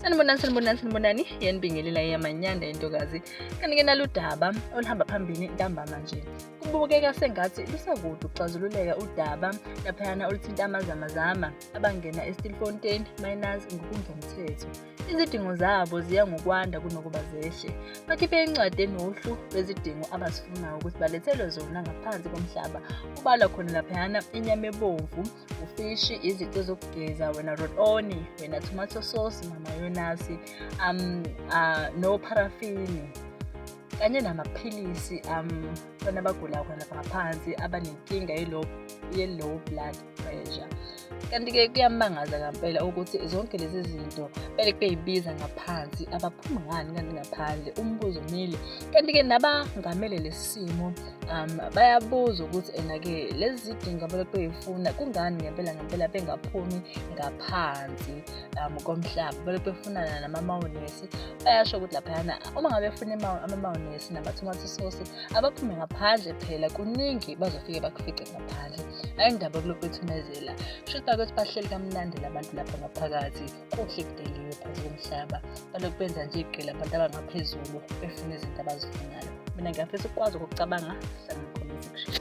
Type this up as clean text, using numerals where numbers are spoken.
Sanibonani, sanibonani, sanibonani. Yanibingelela iyamanyanda intokazi. Kanti-ke naludaba oluhamba phambili ntambama nje. Kubukeka sengathi lusakude ukuxazululeka udaba laphayana oluthinta amazamazama abangena eStilfontein Miners ngokungemthetho. Izidingo zabo ziya ngokwanda kunokuba zehle. Bakhiphe incwadi enohlu lwezidingo abazifunayo ukuthi balethelwe zona ngaphansi komhlaba. Kubalwa khona laphayana inyama ebomvu, ufishi, izinto zokugeza, wena roll-on, wena tomato sauce, mamayonasi, nopharafini kanye namaphilisi khona abagulayo khona lapha ngaphansi abanenkinga ye-low blood pressure. Kanti-ke kuyamangaza ngampela ukuthi zonke lezi zinto bele beyibiza ngaphansi, abaphumi ngani kanti ngaphandle? Umbuzo umile. Kanti-ke nabangamele lesi simo bayabuza ukuthi ena-ke lezi zidingo abalokhu beyifuna kungani ngempela ngempela bengaphumi ngaphansi komhlaba, balokhu befunana namamawonesi. Bayasho ukuthi laphayana uma ngabe befuna amamawonesi nama-tomato sauce abaphume ngaphandle, phela kuningi bazofike bakufice ngaphandle. Hayi indaba kulokhu bethumezela, kusho ukuthi bahleli kamnandi labantu lapha ngaphakathi, kuhle kudeliwe phansi komhlaba, balokhu benza nje igqila abantu abangaphezulu befuna izinto abazifunayo. Mina ngiyafisa ukwazi ukucabanga, hlala comment section.